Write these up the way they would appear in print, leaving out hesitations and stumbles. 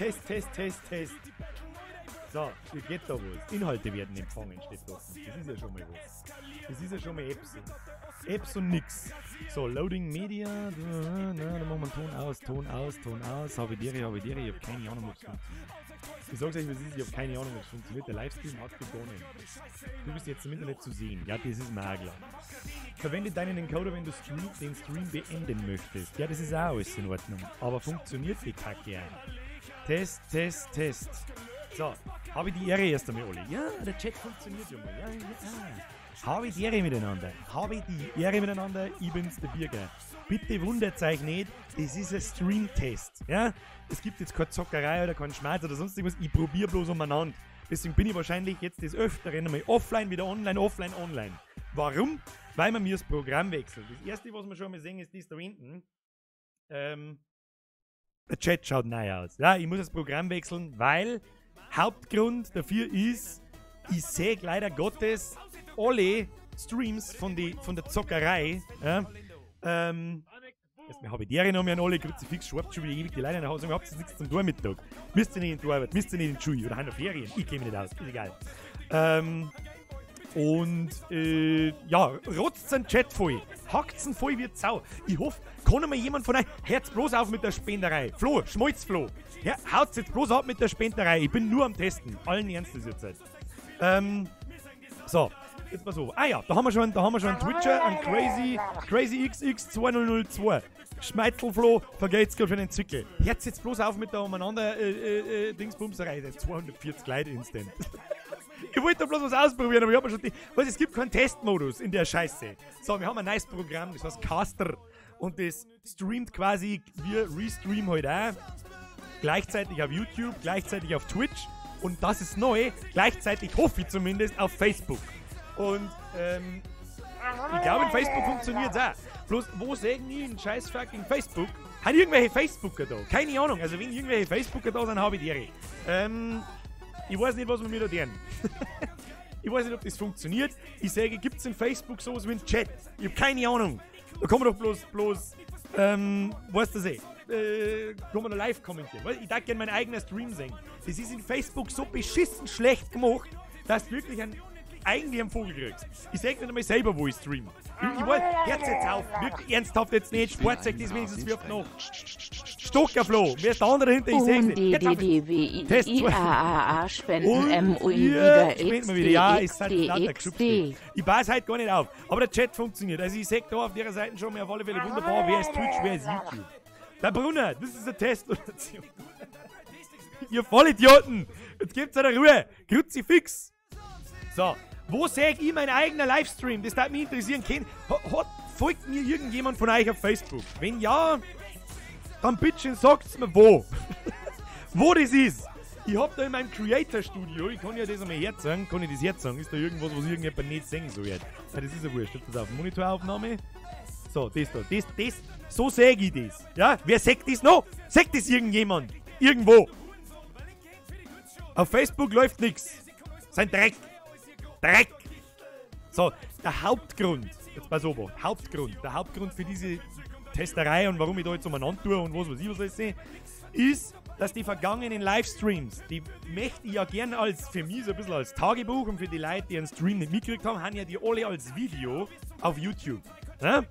Test, Test, Test, Test. So, hier geht da was. Inhalte werden empfangen, steht da. Das ist ja schon mal was. Das ist ja schon mal Apps. Apps und nix. So, Loading Media. Na, da machen wir Ton aus, Ton aus, Ton aus. Habe die Ehre, habe die Ehre. Ich habe keine Ahnung, ob es funktioniert. Ich sag's euch, was ist, ich habe keine Ahnung, ob es funktioniert. Der Livestream hat begonnen. Du bist jetzt im Internet zu sehen. Ja, das ist mir auch klar. Verwende deinen Encoder, wenn du den Stream beenden möchtest. Ja, das ist auch alles in Ordnung. Aber funktioniert die Kacke auch? Test, Test, Test. So, habe ich die Ehre erst einmal alle. Ja, der Chat funktioniert ja mal. Ja, ja. Habe ich die Ehre miteinander. Habe ich die Ehre miteinander. Ich bin's, der Birger. Bitte wundert euch nicht, das ist ein Stream-Test. Ja? Es gibt jetzt keine Zockerei oder keinen Schmerz oder sonst irgendwas. Ich probiere bloß umeinander. Deswegen bin ich wahrscheinlich jetzt des Öfteren einmal offline, wieder online, offline, online. Warum? Weil man mir das Programm wechselt. Das erste, was wir schon mal sehen, ist das da hinten. Der Chat schaut neu aus. Ja, ich muss das Programm wechseln, weil Hauptgrund dafür ist, ich sehe leider Gottes alle Streams von der Zockerei. Ja, erstmal habe ich die noch mehr an alle, Kruzifix, schwappt schon wieder ewig die Leine nach Hause, habt ihr nichts zum tun Mittag. Müsst ihr nicht in die Arbeit, müsst ihr nicht in die Schule oder haben noch Ferien. Ich kenne mich nicht aus, ist egal. Und ja, rotzt den Chat voll. Hackt's ihn voll wie Sau. Ich hoffe, kann mal jemand von euch, hört's bloß auf mit der Spenderei. Flo, Schmalzflo. Ja, haut's jetzt bloß ab mit der Spenderei. Ich bin nur am Testen. Allen Ernstes jetzt. So, jetzt mal so. Ah ja, da haben wir schon einen Twitcher, einen Crazy, Crazy XX2002. Schmeitzelflo, vergeht's gerade für den Zwickel. Hört's jetzt bloß auf mit der umeinander Dingsbumserei. 240 Leute instant. Ich wollte da bloß was ausprobieren, aber ich hab mir schon die. Weißt, es gibt keinen Testmodus in der Scheiße. So, wir haben ein neues Programm, das heißt Caster. Und das streamt quasi, wir restreamen heute auch. Gleichzeitig auf YouTube, gleichzeitig auf Twitch. Und das ist neu, gleichzeitig hoffe ich zumindest auf Facebook. Und ich glaube, in Facebook funktioniert es auch. Bloß, wo sehen die einen scheiß fucking Facebook? Haben irgendwelche Facebooker da? Keine Ahnung. Also, wenn irgendwelche Facebooker da sind, habe ich die Ehre. Ich weiß nicht, was wir mir da tun. Ich weiß nicht, ob das funktioniert. Ich sage, gibt es in Facebook sowas wie einen Chat? Ich habe keine Ahnung. Da kann man doch bloß, weißt du das eh? Kann man da live kommentieren. Ich darf gerne meinen eigenen Stream sehen. Das ist in Facebook so beschissen schlecht gemacht, dass du wirklich eigentlich einen Vogel kriegst. Ich sag nicht einmal selber, wo ich stream. Ich weiß, hört's jetzt auf. Wirklich ernsthaft jetzt nicht. Spart euch das wenigstens für noch. Stockerflo. Wer ist der andere dahinter? Ich seh's nicht. D D D W I Test I A A A spenden Und M U I wir wieder spenden X wir wieder. D Ja, X ist halt D lauter X Geschubse. D. Ich pass heute gar nicht auf. Aber der Chat funktioniert. Also ich seh da auf der Seite schon mal auf alle Fälle wunderbar, wer ist Twitch, wer ist YouTube. Der Brunner, das ist eine Testsituation. Ihr Vollidioten! Jetzt gebt's eine Ruhe! Kruzifix! So, wo sehe ich meinen eigenen Livestream? Das würde mich interessieren. Folgt mir irgendjemand von euch auf Facebook? Wenn ja, dann bitte sagt's mir wo. Wo das ist. Ich hab da in meinem Creator Studio, ich kann ja das einmal herzeigen, kann ich das herzeigen? Ist da irgendwas, was irgendjemand nicht sehen soll? Ja, das ist ja wurscht. Das auf Monitoraufnahme. So, das da, das, so sehe ich das. Ja, wer sagt das noch? Sagt das irgendjemand? Irgendwo? Auf Facebook läuft nix. Sein Dreck. Dreck. So, der Hauptgrund, jetzt pass auf, Hauptgrund, der Hauptgrund für diese Testerei und warum ich da jetzt umeinander tue und was weiß ich was alles sehe, ist, dass die vergangenen Livestreams, die möchte ich ja gern als, für mich so ein bisschen als Tagebuch und für die Leute, die einen Stream nicht mitgekriegt haben, haben ja die alle als Video auf YouTube. Ja?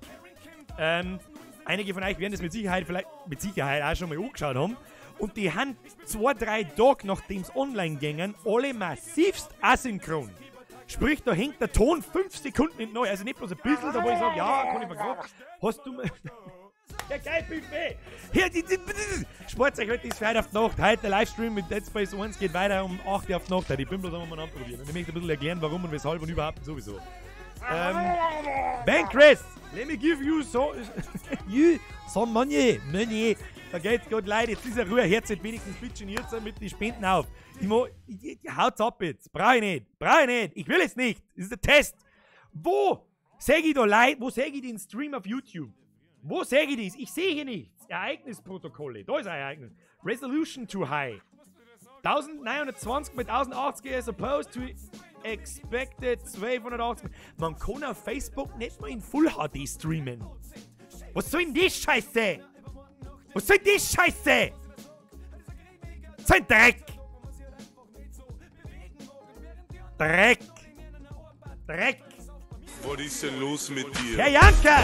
Einige von euch werden das mit Sicherheit, vielleicht, mit Sicherheit auch schon mal angeschaut haben. Und die haben 2, 3 Tage, nachdem es online gingen, alle massivst asynchron. Sprich, da hängt der Ton 5 Sekunden in neu. Also nicht bloß ein bisschen, da wo ich sage, ja, kann ich vergraben. Hast du mal. Ja, geil, Buffet! Hier, spart euch heute ist für heute auf die Nacht. Heute der Livestream mit Dead Space 1 geht weiter um 8 Uhr auf die Nacht. Ich bin bloß einmal anprobieren. Und ich möchte ein bisschen erklären, warum und weshalb und überhaupt und sowieso. Bankrest! Let me give you some money. Money. Da geht's gut, Leute. Jetzt ist ja Ruhe. Hört jetzt wenigstens bitte jetzt mit den Spenden auf. Ich haut's ab jetzt. Brauch ich nicht. Brauch ich nicht. Ich will es nicht. Das ist ein Test. Wo sehe ich da Leute? Wo sehe ich den Stream auf YouTube? Wo sehe ich das? Ich sehe hier nichts. Ereignisprotokolle. Da ist ein Ereignis. Resolution too high. 1920 mit 1080 as opposed to expected 1280. Man kann auf Facebook nicht mal in Full HD streamen. Was soll denn die Scheiße? Was soll die Scheiße? So ein Dreck! Dreck! Dreck! Was ist denn los mit dir? Herr Janka!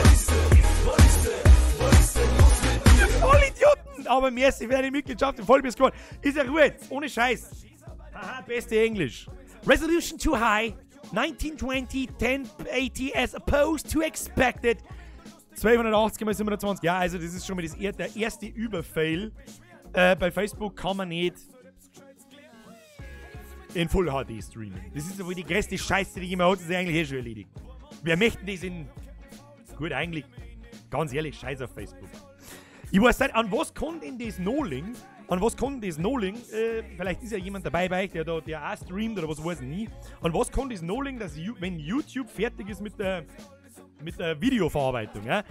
Ihr Vollidioten! Aber merci für deine Mitgliedschaft im Vollbier Squad. Ist ja gut, ohne Scheiß. Haha, beste Englisch. Resolution too high. 1920, 1080 as opposed to expected. 1280 mal 720. Ja, also das ist schon mal der erste Überfail. Bei Facebook kann man nicht in Full HD streamen. Das ist ja wohl die größte Scheiße, die jemand hat, das ist eigentlich eh schon erledigt. Wir möchten das in... Gut, eigentlich, ganz ehrlich, scheiß auf Facebook. Ich weiß nicht, an was kann denn das noch liegen? An was kann das noch liegen? Vielleicht ist ja jemand dabei bei euch, der auch streamt oder was, weiß ich nie. An was kann das noch liegen, dass wenn YouTube fertig ist mit der Videoverarbeitung, ja?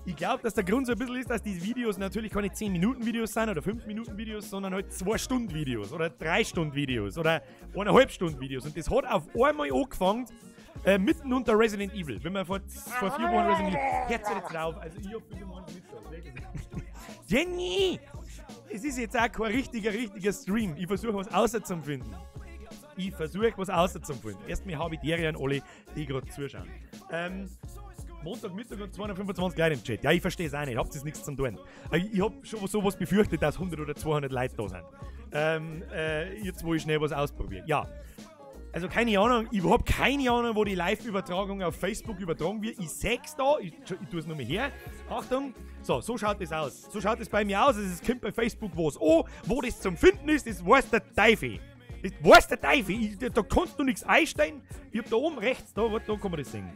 Ich glaube, dass der Grund so ein bisschen ist, dass die Videos natürlich keine 10-Minuten-Videos sind oder 5-Minuten-Videos, sondern halt 2-Stunden-Videos oder 3-Stunden-Videos oder 1,5-Stunden-Videos. Und das hat auf einmal angefangen, mitten unter Resident Evil. Wenn man vor 4 Wochen Resident Evil... Hört jetzt drauf, also ich hab bis um 1 Mittag. Jenny! Es ist jetzt auch kein richtiger Stream. Ich versuche was außer zum finden. Erstmal habe ich die an alle, die gerade zuschauen. Montagmittag und 225 Leute im Chat. Ja, ich verstehe es auch nicht. Habt ihr nichts zum tun. Ich habe schon sowas befürchtet, dass 100 oder 200 Leute da sind. Jetzt, wo ich schnell was ausprobiere. Ja. Also keine Ahnung, ich habe keine Ahnung, wo die Live-Übertragung auf Facebook übertragen wird. Ich seh's da, ich tue es nochmal her. Achtung, so schaut das aus. So schaut es bei mir aus. Also es kommt bei Facebook was an. Wo das zum Finden ist, das weiß der Teufel. Das weiß der Teufel. Da kannst du nichts einstellen. Ich hab da oben rechts, da kann man das sehen.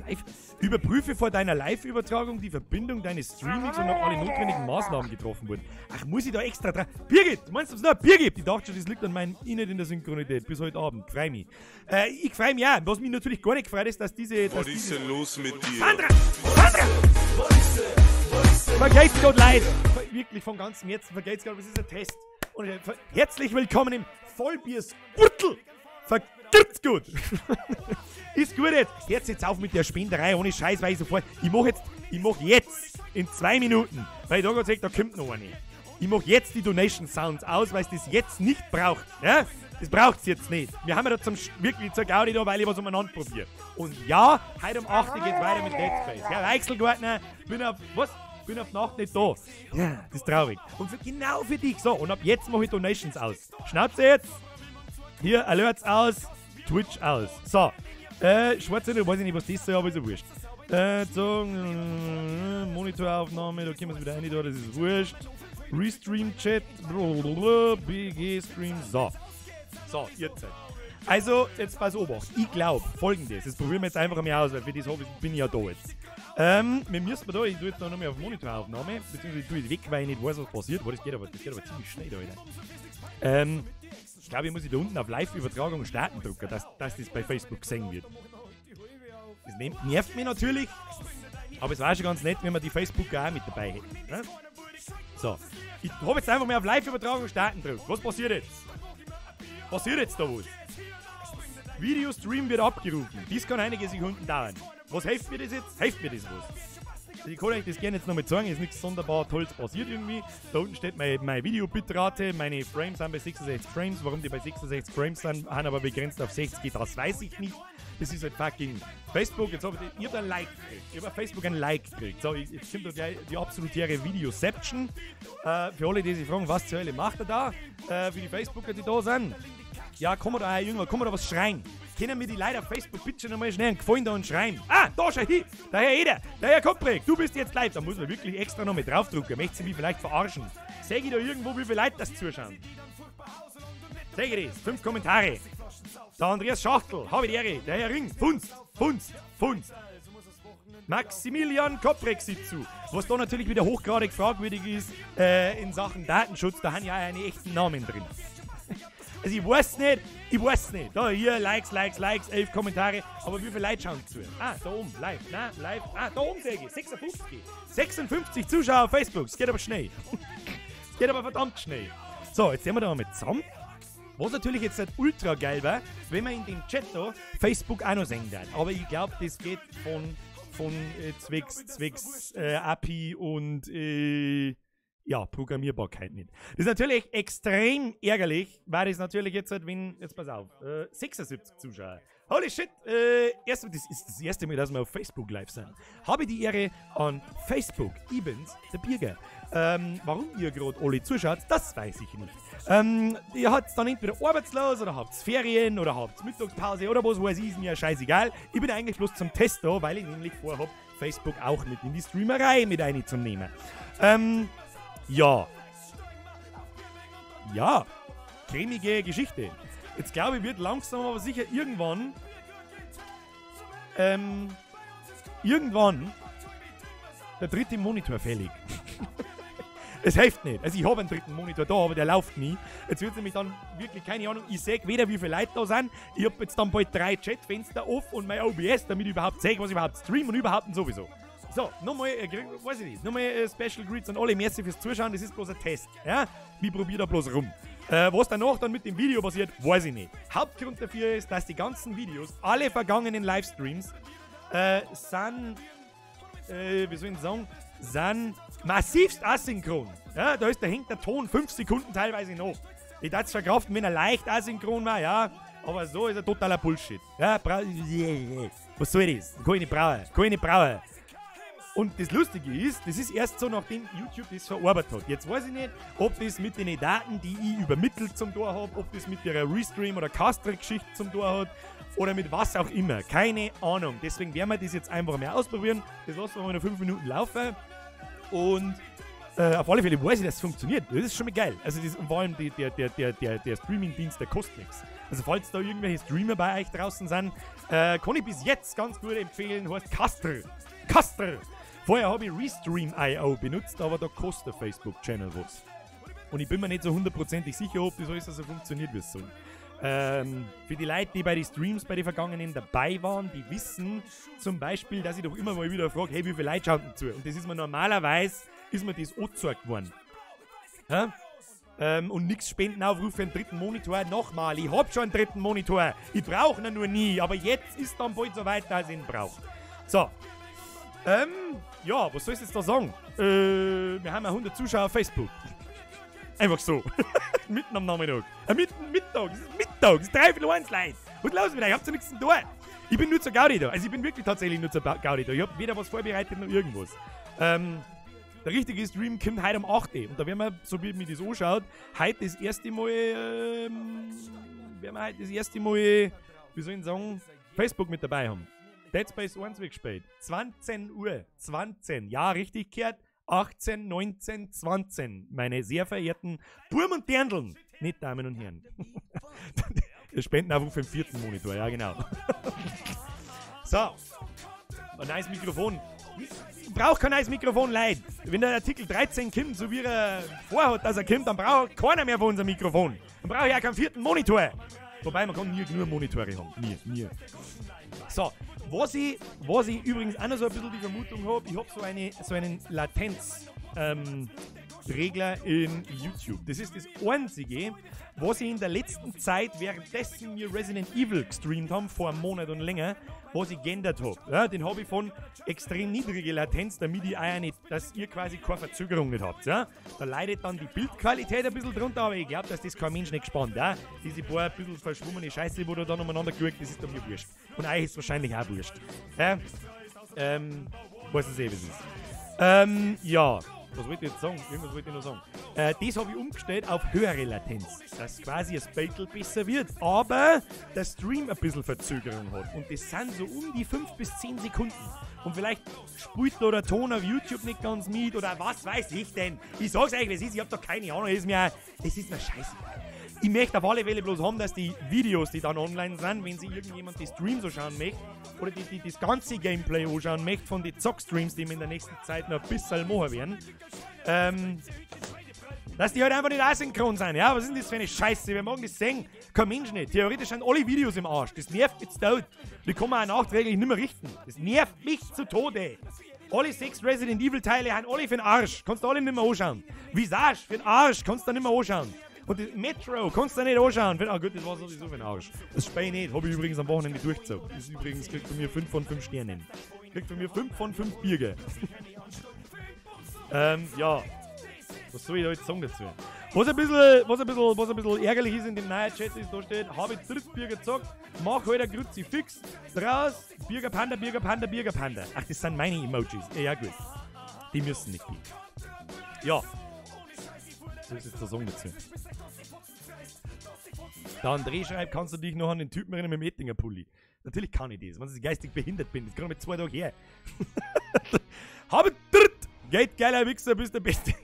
Live. Überprüfe vor deiner Live-Übertragung die Verbindung deines Streamings und ob alle notwendigen Maßnahmen getroffen wurden. Ach, muss ich da extra dran? Birgit, meinst du, es noch? Birgit! Ich dachte schon, das liegt an meinem Internet in der Synchronität. Bis heute Abend. Freu mich. Ich freu mich auch. Was mich natürlich gar nicht gefreut ist, dass diese... Was ist denn los mit dir? Sandra! Sandra! Vergeht's Gott leid! Wirklich von ganzem Herzen vergeht's Gott. Das ist ein Test. Und herzlich willkommen im Vollbier-Gürtel! Vergeht's gut! Ist gut jetzt. Hört jetzt auf mit der Spenderei, ohne Scheiß, weil ich sofort. Ich mach jetzt in 2 Minuten, weil ich da gerade sehe, da kommt noch eine. Ich mach jetzt die Donation Sounds aus, weil es das jetzt nicht braucht. Ja? Das braucht's jetzt nicht. Wir haben ja da wirklich zur Gaudi da, weil ich was umeinander probiere. Und ja, heute um 8 Uhr geht's weiter mit Dead Space. Herr Weichselgartner, bin auf. Was? Bin auf Nacht nicht da. Ja, das ist traurig. Und genau für dich. So, und ab jetzt mache ich Donations aus. Schnauze jetzt. Hier, Alerts aus. Twitch aus. So. Schwarze, weiß ich nicht, was das soll, aber ist ja wurscht. So, Monitoraufnahme, da können wir es wieder rein, da, das ist wurscht. Restream Chat, BG Stream, so. So, jetzt. Also, jetzt pass auf. Ich glaube, folgendes, das probieren wir jetzt einfach mal aus, weil für das bin ich ja da jetzt. Wir müssen da, ich tue jetzt da nochmal auf Monitoraufnahme, beziehungsweise ich tue jetzt weg, weil ich nicht weiß, was passiert. Boah, das geht aber ziemlich schnell da, Alter. Ich glaube, ich muss da unten auf Live-Übertragung starten drücken, dass das bei Facebook gesehen wird. Das nervt mich natürlich, aber es war schon ganz nett, wenn wir die Facebooker auch mit dabei hätten. Ne? So, ich habe jetzt einfach mal auf Live-Übertragung starten drückt. Was passiert jetzt? Passiert jetzt da was? Videostream wird abgerufen. Dies kann einige Sekunden dauern. Was hilft mir das jetzt? Hilft mir das was? Ich kann euch das gerne jetzt nochmal zeigen, ist nichts sonderbar Tolles passiert irgendwie. Da unten steht meine Videobitrate, meine Frames sind bei 66 Frames. Warum die bei 66 Frames sind, haben aber begrenzt auf 60, das weiß ich nicht. Das ist halt fucking Facebook. Jetzt habe ich hab ein Like gekriegt. Ich habe auf Facebook ein Like gekriegt. So, jetzt kommt da gleich die absolutäre Videoception. Für alle, die sich fragen, was zur Hölle macht er da? Für die Facebooker, die da sind. Ja, kann man da auch irgendwann, kann man da was schreien? Können mir die Leute auf Facebook bitte nochmal schnell einen Gefallen da und schreien? Ah, da schau hin! Der Herr Eder, der Herr Koprek, du bist jetzt live. Da muss man wirklich extra noch mit draufdrücken. Möchtest du mich vielleicht verarschen? Seh ich da irgendwo, wie viele Leute das zuschauen? Seh ich das? 5 Kommentare. Der Andreas Schachtel, habe die Ehre. Der Herr Ring, Funst, Funst, Funst. Maximilian Koprek sieht zu. Was da natürlich wieder hochgradig fragwürdig ist, in Sachen Datenschutz, da haben ja auch einen echten Namen drin. Also ich weiß nicht. Da hier, Likes, Likes, Likes, 11 Kommentare. Aber wie viele Leute schauen zu? Ah, da oben, live, na, live. Ah, da oben sehe ich, 56. 56 Zuschauer auf Facebook. Es geht aber schnell. Es geht aber verdammt schnell. So, jetzt sehen wir da mal zusammen. Was natürlich jetzt nicht ultra geil war, wenn man in dem Chat da Facebook auch noch sehen darf. Aber ich glaube, das geht von zwecks API und Ja, Programmierbarkeit nicht. Das ist natürlich extrem ärgerlich, weil das natürlich jetzt halt, wenn, jetzt pass auf, 76 Zuschauer. Holy shit, das ist das erste Mal, dass wir auf Facebook live sind. Habe die Ehre an Facebook, ich bin's, der Birger. Warum ihr gerade alle zuschaut, das weiß ich nicht. Ihr habt dann entweder arbeitslos oder habt Ferien oder habt Mittagspause oder was weiß ich, ist mir scheißegal. Ich bin eigentlich bloß zum Test da, weil ich nämlich vorhab, Facebook auch mit in die Streamerei mit einzunehmen. Ja. Ja. Cremige Geschichte. Jetzt glaube ich, wird langsam aber sicher irgendwann, irgendwann der dritte Monitor fällig. Es hilft nicht. Also ich habe einen dritten Monitor da, aber der läuft nie. Jetzt wird es nämlich dann wirklich, keine Ahnung, ich sehe weder wie viele Leute da sind. Ich habe jetzt dann bald 3 Chatfenster off und mein OBS, damit ich überhaupt sehe, was ich überhaupt stream und überhaupt und sowieso. So, nochmal, weiß ich nicht, nochmal Special Greets an alle, merci fürs Zuschauen, das ist bloß ein Test, ja? Ich probiere da bloß rum. Was danach dann mit dem Video passiert, weiß ich nicht. Hauptgrund dafür ist, dass die ganzen Videos, alle vergangenen Livestreams, sind, wie soll ich sagen, sind massivst asynchron. Ja, da hängt der Ton 5 Sekunden teilweise noch. Ich darf es verkraften, wenn er leicht asynchron war, ja, aber so ist er totaler Bullshit. Ja, was soll das? Kann ich nicht brauchen, kann ich nicht brauchen. Und das Lustige ist, das ist erst so, nachdem YouTube das verarbeitet hat. Jetzt weiß ich nicht, ob das mit den Daten, die ich übermittelt zum Tor habe, ob das mit der Restream- oder Castr-Geschichte zum Tor hat oder mit was auch immer. Keine Ahnung. Deswegen werden wir das jetzt einfach mal ausprobieren. Das lassen wir mal noch 5 Minuten laufen. Und auf alle Fälle weiß ich, dass es funktioniert. Das ist schon mal geil. Also das, und vor allem der Streaming-Dienst, der kostet nichts. Also falls da irgendwelche Streamer bei euch draußen sind, kann ich bis jetzt ganz gut empfehlen, heißt Castr. Castr! Vorher habe ich Restream.io benutzt, aber da kostet der Facebook-Channel was. Und ich bin mir nicht so hundertprozentig sicher, ob das alles so funktioniert, wie es soll. Für die Leute, die bei den Streams, bei den vergangenen dabei waren, die wissen zum Beispiel, dass ich doch immer mal wieder frage, hey, wie viele Leute schauen denn zu? Und das ist mir normalerweise, ist mir das angezeigt worden. Ja? Und nix Spendenaufruf für einen dritten Monitor. Nochmal, ich hab schon einen dritten Monitor. Ich brauche ihn nur nie, aber jetzt ist dann bald so weit, dass ich ihn brauche. So. Ja, was soll ich jetzt da sagen? Wir haben ja 100 Zuschauer auf Facebook. Einfach so. Mitten am Nachmittag. Mitten Mittag. Es ist Mittag. Es ist 12:45, Leute. Was ist los mit euch? Ich hab ja nichts zu tun. Ich bin nur zur Gaudi da. Also ich bin wirklich tatsächlich nur zur Gaudi da. Ich hab weder was vorbereitet noch irgendwas. Der richtige Stream kommt heute um 8 Uhr. Und da werden wir, so wie mir das anschaut, heute das erste Mal, werden wir heute das erste Mal, wie soll ich sagen, Facebook mit dabei haben. Dead Space 1 wird gespielt. 20 Uhr. 20. Ja, richtig gehört. 18, 19, 20. Meine sehr verehrten Burm und Dirndln. Nicht Damen und Herren. Der Spendenaufruf im vierten Monitor, ja genau. So. Ein neues Mikrofon. Ich brauche kein neues Mikrofon, Leute. Wenn der Artikel 13 kommt, so wie er vorhat, dass er kommt, dann braucht keiner mehr von unserem Mikrofon. Dann brauche ich auch keinen vierten Monitor. Wobei, man kann nie genug Monitore haben. Nie, nie. So, was ich übrigens auch noch so ein bisschen die Vermutung habe, ich habe so einen Latenz-Regler in YouTube. Das ist das Einzige, was ich in der letzten Zeit, währenddessen wir Resident Evil gestreamt haben, vor einem Monat und länger, was ich geändert habe. Ja, den habe ich von extrem niedrige Latenz, damit ich auch nicht, dass ihr quasi keine Verzögerung nicht habt. Ja? Da leidet dann die Bildqualität ein bisschen drunter, aber ich glaube, dass das kein Mensch nicht gespannt. Ja? Diese paar ein bisschen verschwommene Scheiße, wo da dann umeinander geschaut, das ist dann mir wurscht. Und euch ist wahrscheinlich auch wurscht. Ja? Weiß es eh, wie es ist. Ja. Was wollte ich jetzt sagen? Irgendwas wollte ich noch sagen. Das habe ich umgestellt auf höhere Latenz, dass quasi das Battle besser wird, aber der Stream ein bisschen Verzögerung hat. Und das sind so um die 5 bis 10 Sekunden. Und vielleicht spielt da der Ton auf YouTube nicht ganz mit oder was weiß ich denn. Ich sag's euch, wie es ist, ich hab da keine Ahnung, das ist mir scheißegal. Ich möchte auf alle Fälle bloß haben, dass die Videos, die dann online sind, wenn sich irgendjemand die Streams anschauen möchte oder die das ganze Gameplay anschauen möchte von den Zock-Streams, die wir in der nächsten Zeit noch ein bisschen machen werden, dass die halt einfach nicht asynchron sind. Ja, was ist denn das für eine Scheiße? Wir mögen das sehen. Kein Mensch nicht. Theoretisch sind alle Videos im Arsch. Das nervt jetzt tot. Die kann man auch nachträglich nicht mehr richten. Das nervt mich zu Tode. Alle 6 Resident Evil Teile sind alle für den Arsch. Kannst du alle nicht mehr anschauen. Visage für den Arsch. Kannst du nicht mehr anschauen. Und das Metro kannst du nicht anschauen. Ah gut, das war sowieso für den Arsch. Das Spiel ich nicht. Habe ich übrigens am Wochenende durchgezogen. Das übrigens kriegt von mir 5 von 5 Sternen. Kriegt von mir 5 von 5 Birge. Ja. Was soll ich da jetzt sagen dazu? Was ein bisschen ärgerlich ist in dem neuen Chat, ist, da steht, habe ich Drittbier gezockt, mach heute ein Kruzifix, draus, Birger Panda, Birger Panda, Birger Panda. Ach, das sind meine Emojis. Ja, gut. Die müssen nicht gehen. Ja. So ist jetzt der Song dazu. Der André schreibt, kannst du dich noch an den Typen erinnern mit dem Ettinger Pulli? Natürlich kann ich das, wenn ich geistig behindert bin. Das kann ich mit 2 Tagen her. Habe dritt! Geht geiler Wichser, bist der Beste.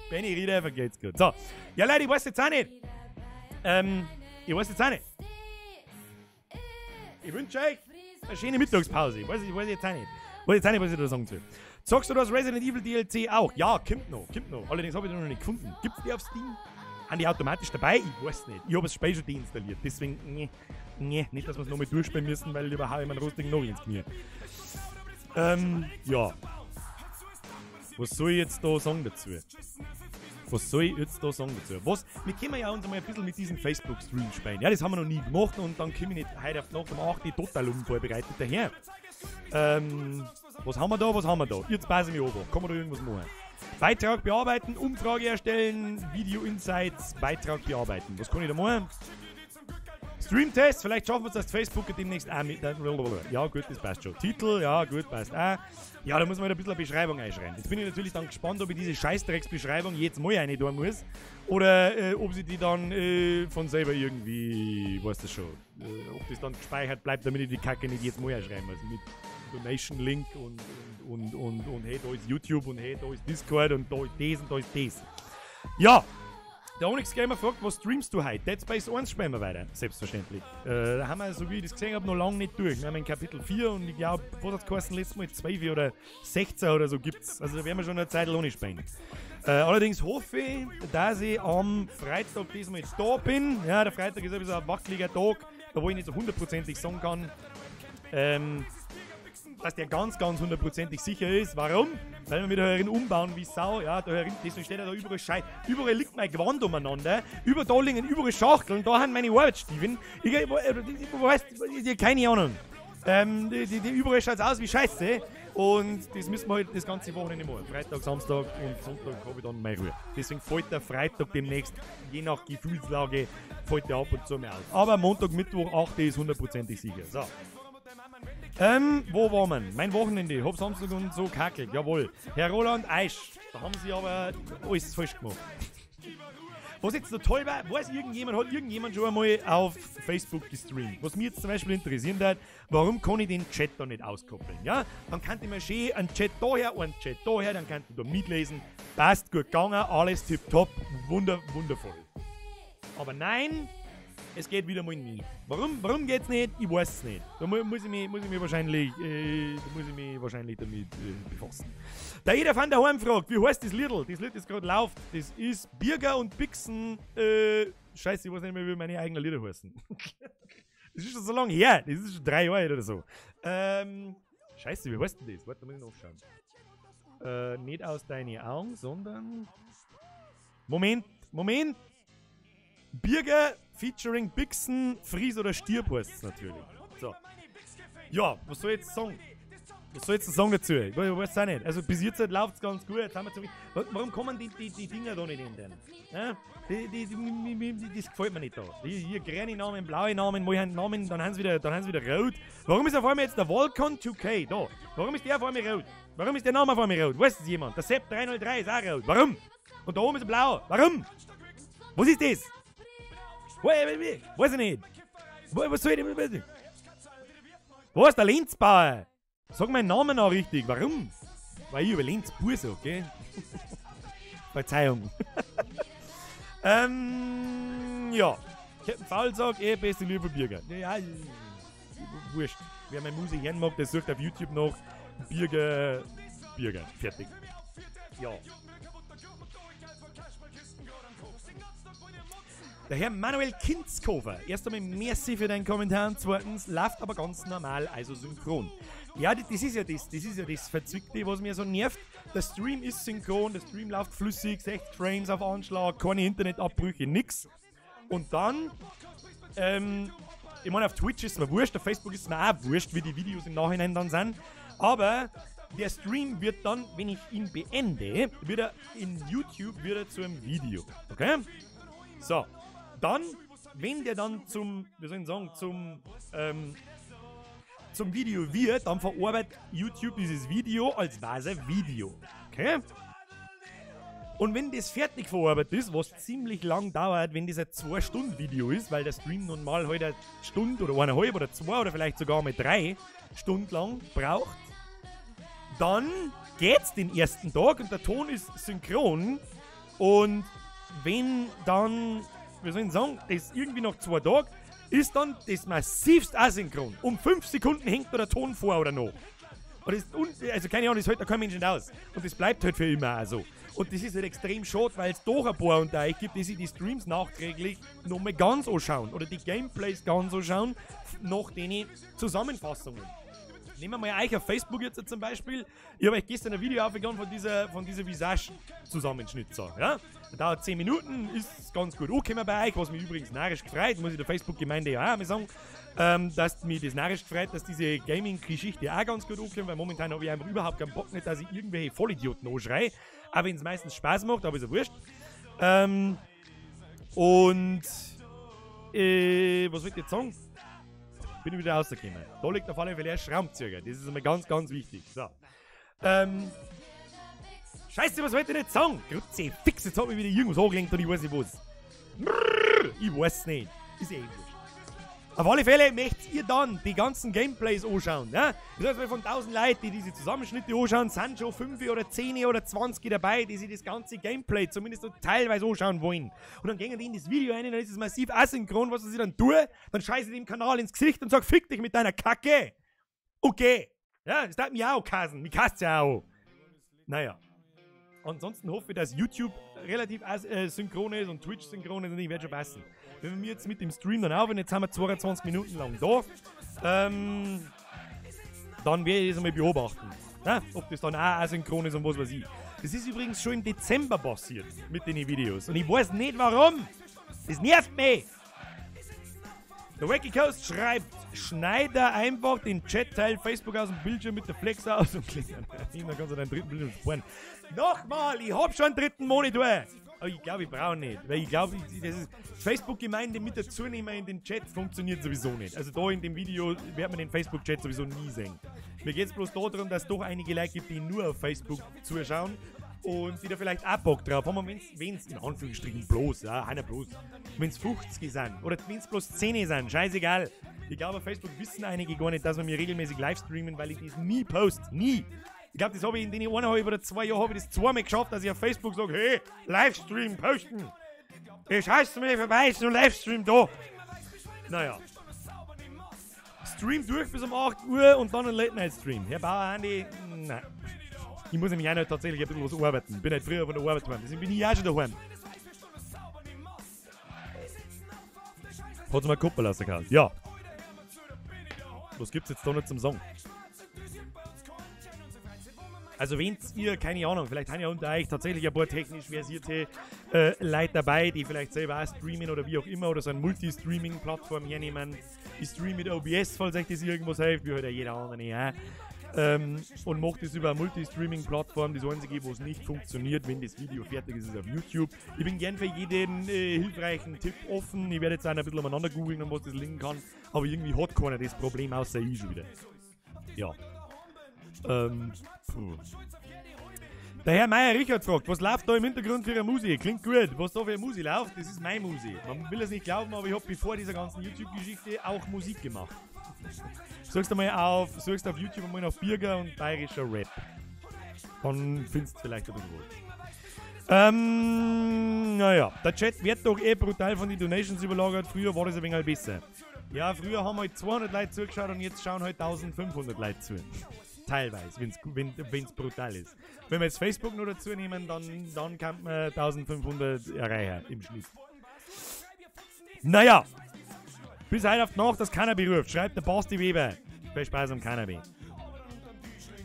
Benny Rieder, einfach geht's gut. So. Ja, Leute, ich weiß jetzt auch nicht. Ich weiß jetzt auch nicht. Ich wünsche euch eine schöne Mittagspause. Ich weiß jetzt auch nicht. Ich weiß jetzt auch nicht, was ich da sagen soll. Zockst du das Resident Evil DLC auch? Ja, kommt noch, kommt noch. Allerdings habe ich den noch nicht gefunden. Gibt's die auf Steam? Haben die automatisch dabei? Ich weiß nicht. Ich habe das Spiel schon deinstalliert. Deswegen, nee, nee, nicht, dass wir es nochmal durchspielen müssen, weil überhaupt ich meinen rostigen Nagel ins Knie. Ja. Was soll ich jetzt da sagen dazu? Was soll ich jetzt da sagen dazu? Was? Wir können ja uns einmal ein bisschen mit diesem Facebook-Stream spielen. Ja, das haben wir noch nie gemacht und dann komme ich nicht heute auf die Nacht um 8 Uhr total unvorbereitet daher. Was haben wir da? Was haben wir da? Jetzt passe ich mich an. Kann man da irgendwas machen? Beitrag bearbeiten, Umfrage erstellen, Video Insights, Beitrag bearbeiten. Was kann ich da machen? Streamtest, vielleicht schaffen wir es, dass Facebook demnächst auch mit. Ja, gut, das passt schon. Titel, ja, gut, passt auch. Ja, da muss man halt ein bisschen eine Beschreibung einschreiben. Jetzt bin ich natürlich dann gespannt, ob ich diese Scheißdrecksbeschreibung jetzt mal eine tun muss. Oder ob sie die dann von selber irgendwie, weißt du schon, ob das dann gespeichert bleibt, damit ich die Kacke nicht jetzt mal einschreiben muss. Mit Donation-Link und hey, da ist YouTube und hey, da ist Discord und da ist das und da ist das. Ja! Der Onyx Gamer fragt, was streamst du heute? Dead Space 1 spielen wir weiter, selbstverständlich. Da haben wir, so wie ich das gesehen habe, noch lange nicht durch. Wir haben in Kapitel 4 und ich glaube, was hat es geheißen, letztes Mal 12 oder 16 oder so gibt's. Also da werden wir schon eine Zeit ohne spielen. Allerdings hoffe ich, dass ich am Freitag diesmal da bin. Ja, der Freitag ist ein bisschen ein wackeliger Tag, da wo ich nicht so hundertprozentig sagen kann, dass der ganz, ganz hundertprozentig sicher ist. Warum? Weil wir mit der Hörerin umbauen wie Sau. Ja, der Hörerin, deswegen steht ja da überall Scheiß. Überall liegt mein Gewand umeinander. Über da liegen überall Schachteln. Da haben meine Arbeitsstiefeln. Ich weiß, keine Ahnung. Die überall schaut aus wie Scheiße. Und das müssen wir halt das ganze Wochenende machen. Freitag, Samstag und Sonntag habe ich dann meine Ruhe. Deswegen fällt der Freitag demnächst, je nach Gefühlslage, fällt der ab und zu mehr aus. Aber Montag, Mittwoch, 8 ist hundertprozentig sicher. So. Wo war man? Mein Wochenende. Hab Samstag und so kackelt. Jawohl. Herr Roland Eisch. Da haben sie aber alles falsch gemacht. Was jetzt so toll war, weiß irgendjemand, hat irgendjemand schon einmal auf Facebook gestreamt. Was mich jetzt zum Beispiel interessieren hat, warum kann ich den Chat da nicht auskoppeln? Ja? Dann kann ich mir schön einen Chat daher, einen Chat daher, dann kann ich da mitlesen. Passt, gut gegangen, alles tipptopp, wundervoll. Aber nein, es geht wieder mal nicht. Warum? Warum geht's nicht? Ich weiß es nicht. Da muss ich mich wahrscheinlich, damit befassen. Der Eder van der Horn fragt, wie heißt das Liedl? Das Lied, das gerade läuft, das ist Birger und Bixen. Scheiße, ich weiß nicht mehr, wie meine eigenen Lieder heißen. Das ist schon so lange her. Das ist schon 3 Jahre alt oder so. Scheiße, wie heißt denn das? Warte, da muss ich nachschauen. Nicht aus deinen Augen, sondern. Moment, Moment! Birger featuring Bixen, Fries oder Stirb heißt es natürlich. So. Ja, was soll ich jetzt sagen? Was soll ich jetzt sagen dazu? Ich weiß es auch nicht. Also bis jetzt läuft es ganz gut. Jetzt haben wir zum Warum kommen die Dinger da nicht in den? Ja? Das gefällt mir nicht da. Hier grüne Namen, blaue Namen, mal einen Namen, dann haben sie wieder rot. Warum ist auf einmal jetzt der Volcon 2K da? Warum ist der auf einmal rot? Warum ist der Name auf einmal rot? Weiß es jemand? Der Sepp 303 ist auch rot. Warum? Und da oben ist er blau. Warum? Was ist das? Weiß ich nicht. Was soll ich denn? Wo ist der Lenzbauer? Sag meinen Namen auch richtig. Warum? Weil ich über Lenz pur sag, okay? Verzeihung. Ja. Captain Faul sagt, beste lieber Birger. Ja, wurscht. Wer meine Musik hören mag, der sucht auf YouTube nach Birger. Birger. Fertig. Ja. Der Herr Manuel Kinzkofer. Erst einmal merci für deinen Kommentar und zweitens, läuft aber ganz normal, also synchron. Ja, das ist ja das, Verzwickte, was mir so nervt. Der Stream ist synchron, der Stream läuft flüssig, 60 Frames auf Anschlag, keine Internetabbrüche, nix. Und dann, ich meine, auf Twitch ist es mir wurscht, auf Facebook ist es mir auch wurscht, wie die Videos im Nachhinein dann sind. Aber Der Stream wird dann, wenn ich ihn beende, wird er in YouTube wieder zu einem Video. Okay? So. Dann, wenn der dann zum, wie soll ich sagen, zum Video wird, dann verarbeitet YouTube dieses Video als wär's ein Video. Okay? Und wenn das fertig verarbeitet ist, was ziemlich lang dauert, wenn das ein 2-Stunden-Video ist, weil der Stream nun mal heute eine Stunde oder 1,5 oder 2 oder vielleicht sogar mal 3 Stunden lang braucht, dann geht's den ersten Tag und der Ton ist synchron. Und wenn dann, wie soll ich sagen, das irgendwie nach 2 Tagen, ist dann das massivst asynchron. Um 5 Sekunden hängt da der Ton vor oder noch. Und das, also keine Ahnung, das hält da kein Mensch nicht aus. Und das bleibt halt für immer auch so. Und das ist halt extrem schade, weil es doch ein paar unter euch gibt, die sich die Streams nachträglich nochmal ganz anschauen. Oder die Gameplays ganz anschauen, nach den Zusammenfassungen. Nehmen wir mal euch auf Facebook jetzt zum Beispiel. Ich habe euch gestern ein Video aufgegangen von dieser Visage-Zusammenschnitt. So, ja? Das dauert 10 Minuten, ist ganz gut angekommen bei euch, was mich übrigens narrisch gefreut, muss ich der Facebook-Gemeinde ja auch mal sagen, dass mich das narrisch gefreut, dass diese Gaming-Geschichte auch ganz gut ankommt, weil momentan habe ich einfach überhaupt keinen Bock nicht, dass ich irgendwelche Vollidioten anschreie. Auch wenn es meistens Spaß macht, aber ist ja wurscht. Was wollte ich jetzt sagen? Bin ich wieder rausgekommen. Da liegt auf alle Fälle ein Schraubenzieher. Das ist immer ganz, ganz wichtig. So. Scheiße, was wollte ich nicht sagen? Grütze, fix, jetzt hat mich wieder irgendwas angelenkt und ich weiß nicht was. Ich weiß nicht. Ist eh wurscht. Auf alle Fälle möchtet ihr dann die ganzen Gameplays anschauen. Ja? Das heißt, von 1000 Leuten, die diese Zusammenschnitte anschauen, sind schon 5 oder 10 oder 20 dabei, die sich das ganze Gameplay zumindest so teilweise anschauen wollen. Und dann gehen die in das Video rein, dann ist es massiv asynchron, was sie dann tun. Dann scheiße ich dem Kanal ins Gesicht und sag, fick dich mit deiner Kacke. Okay. Ja, das darf mich auch kassen. Mich kasst ja auch. Naja. Ansonsten hoffe ich, dass YouTube relativ synchron ist und Twitch synchron ist und ich werde schon passen. Wenn wir jetzt mit dem Stream dann aufhören, jetzt haben wir 22 Minuten lang da, dann werde ich das einmal beobachten, ne? Ob das dann auch asynchron ist und was weiß ich. Das ist übrigens schon im Dezember passiert mit den Videos und ich weiß nicht warum. Das nervt mich. Der Wacky Coast schreibt, schneide einfach den Chat-Teil Facebook aus dem Bildschirm mit der Flex aus und klickt an. Dann kannst du deinen dritten Bildschirm sparen. Nochmal, ich hab schon einen dritten Monitor. Aber ich glaube, ich brauche nicht. Weil ich glaube, das ist Facebook-Gemeinde mit dazu nehmen in den Chat funktioniert sowieso nicht. Also da in dem Video wird man den Facebook-Chat sowieso nie sehen. Mir geht es bloß darum, dass es doch einige Leute gibt, die nur auf Facebook zuschauen und die da vielleicht auch Bock drauf haben. Wenn es in Anführungsstrichen bloß, ja, einer bloß, wenn es 50 sind oder wenn es bloß 10 sind, scheißegal. Ich glaube, auf Facebook wissen einige gar nicht, dass wir mir regelmäßig live streamen, weil ich das nie post. Nie. Ich glaube, das habe ich in den 1,5 oder 2 Jahren habe ich das zweimal geschafft, dass ich auf Facebook sage, hey, Livestream posten. Ich scheiße mir vorbei, ist nur Livestream da. Naja. Stream durch bis um 8 Uhr und dann ein Late-Night-Stream. Herr Bauer, Andi, nein. Ich muss nämlich auch noch tatsächlich ein bisschen was arbeiten. Bin halt früher von der Arbeit gefahren, deswegen bin ich auch schon daheim. Hat's mal Kuppel rausgehauen? Ja. Was gibt's jetzt da noch zum Sagen? Also wenn ihr, keine Ahnung, vielleicht haben ja unter euch tatsächlich ein paar technisch versierte Leute dabei, die vielleicht selber auch streamen oder wie auch immer oder so eine Multi-Streaming-Plattform hernehmen. Ich streame mit OBS, falls euch das irgendwas hilft, wie halt auch jeder andere, ja. Und macht das über eine Multi-Streaming-Plattform. Das einzige, wo es nicht funktioniert, wenn das Video fertig ist, ist auf YouTube. Ich bin gern für jeden hilfreichen Tipp offen. Ich werde jetzt auch ein bisschen umeinander googeln und was das linken kann. Aber irgendwie hat keiner das Problem, außer ich schon wieder. Ja. Puh. Der Herr Meier Richard fragt, was läuft da im Hintergrund für eine Musik? Klingt gut. Was da für eine Musik läuft, das ist meine Musik. Man will es nicht glauben, aber ich habe bevor dieser ganzen YouTube-Geschichte auch Musik gemacht. Suchst auf YouTube einmal nach Birger und bayerischer Rap. Dann findest du vielleicht ein bisschen was. Naja, der Chat wird doch eh brutal von den Donations überlagert. Früher war das ein wenig besser. Ja, früher haben halt 200 Leute zugeschaut und jetzt schauen halt 1500 Leute zu. Teilweise, wenn's brutal ist. Wenn wir jetzt Facebook noch dazu nehmen, dann kann man 1500 erreichen im Schnitt. Naja, bis heute auf die Nacht, dass keiner beruft, schreibt der Basti Weber. Viel Spaß am Cannabis.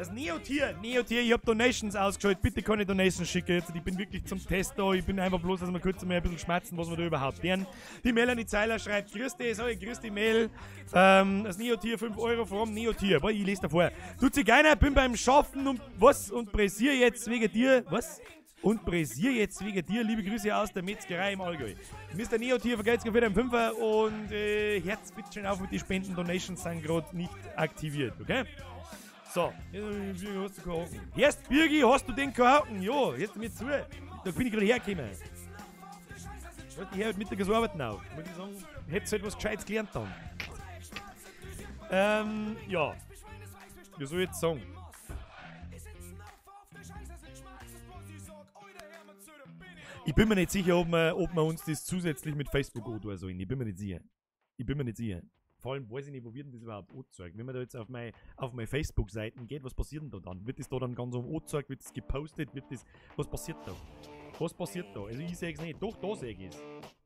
Das Neotier, Neotier, ich hab Donations ausgeschaltet. Bitte keine Donations schicken jetzt. Ich bin wirklich zum Test da. Ich bin einfach bloß, dass wir kurz mal ein bisschen schmerzen, was wir da überhaupt lernen. Die Melanie Zeiler schreibt, grüß dich, sag ich, grüß dich, Mel. Das Neotier, 5 Euro vom Neotier. Boah, ich lese davor. Du Zigeuner, bin beim Schaffen und was? Und pressier jetzt wegen dir. Was? Und pressier jetzt wegen dir. Liebe Grüße aus der Metzgerei im Allgäu. Mr. Neotier vergelt's für den Fünfer und Herz bitte schön auf mit den Spenden. Donations sind gerade nicht aktiviert, okay? So, hast du keinen Haken. Erst Birgi, hast du den keinen Haken? Ja, jetzt mir zu. Da bin ich gerade hergekommen. Ich höre heute Mittag das Arbeiten auf. Muss ich sagen, hättest du halt was Gescheites gelernt dann. Ja. Wie soll ich jetzt sagen? Ich bin mir nicht sicher, ob wir uns das zusätzlich mit Facebook oder so in. Ich bin mir nicht sicher. Ich bin mir nicht sicher. Vor allem weiß ich nicht, wo wird denn das überhaupt angezeigt? Wenn man da jetzt auf meine Facebook-Seiten geht, was passiert denn da dann? Wird das da dann ganz um angezeigt? Wird das gepostet? Wird das. Was passiert da? Was passiert da? Also ich sehe es nicht. Doch, da sehe ich es.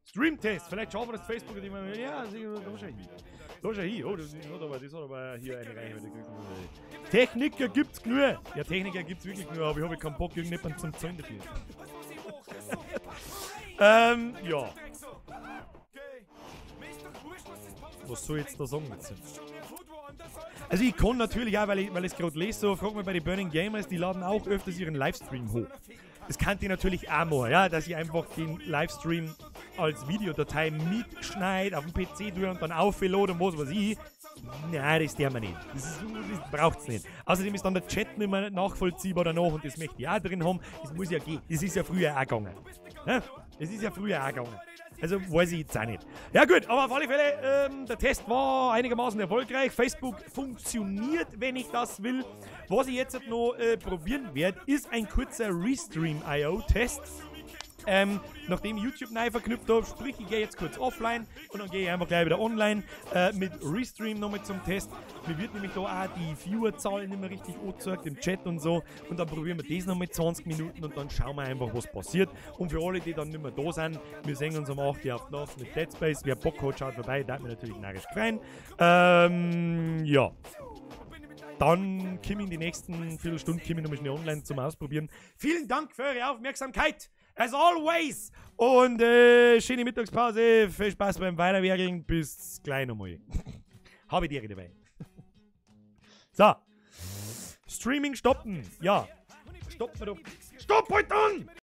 Stream-Test! Vielleicht schauen wir das Facebook und immer. Ja, da schau ich hin. Da schau ich hin. Oh, das hat aber hier eine Reichweite. Techniker gibt's genug! Ja, Techniker gibt's wirklich genug, aber ich habe keinen Bock, irgendjemanden zum Zahlen dafür. Ja. Was soll ich jetzt da sagen jetzt? Also ich kann natürlich auch, weil ich es gerade lese, so, frag mal bei den Burning Gamers, die laden auch öfters ihren Livestream hoch. Das kann ich natürlich auch machen, ja, dass ich einfach den Livestream als Videodatei mitschneide, auf dem PC tue und dann auflade und was weiß ich. Nein, das darf man nicht. Das braucht's nicht. Außerdem ist dann der Chat nicht mehr nachvollziehbar danach und das möchte ich auch drin haben. Das muss ja gehen. Das ist ja früher auch gegangen. Ja? Das ist ja früher auch gegangen. Also weiß ich jetzt auch nicht. Ja gut, aber auf alle Fälle, der Test war einigermaßen erfolgreich. Facebook funktioniert, wenn ich das will. Was ich jetzt noch probieren werde, ist ein kurzer Restream.io-Test. Nachdem ich YouTube neu verknüpft habe, sprich, ich gehe jetzt kurz offline und dann gehe ich einfach gleich wieder online mit Restream nochmal zum Test. Mir wird nämlich da auch die Viewerzahlen nicht mehr richtig angezeigt im Chat und so. Und dann probieren wir das nochmal 20 Minuten und dann schauen wir einfach, was passiert. Und für alle, die dann nicht mehr da sind, wir sehen uns um 8 Uhr auf die Nacht mit Dead Space. Wer Bock hat, schaut vorbei, da hat mich natürlich narrisch gefreut. Ja. Dann komme ich in die nächsten Viertelstunde, komme ich nochmal schnell online zum Ausprobieren. Vielen Dank für eure Aufmerksamkeit! As always! Und schöne Mittagspause, viel Spaß beim Weiterwerkeln. Bis gleich nochmal. Habe ich die dabei. So. Streaming stoppen. Ja. Stoppen wir doch. Stopp heute an!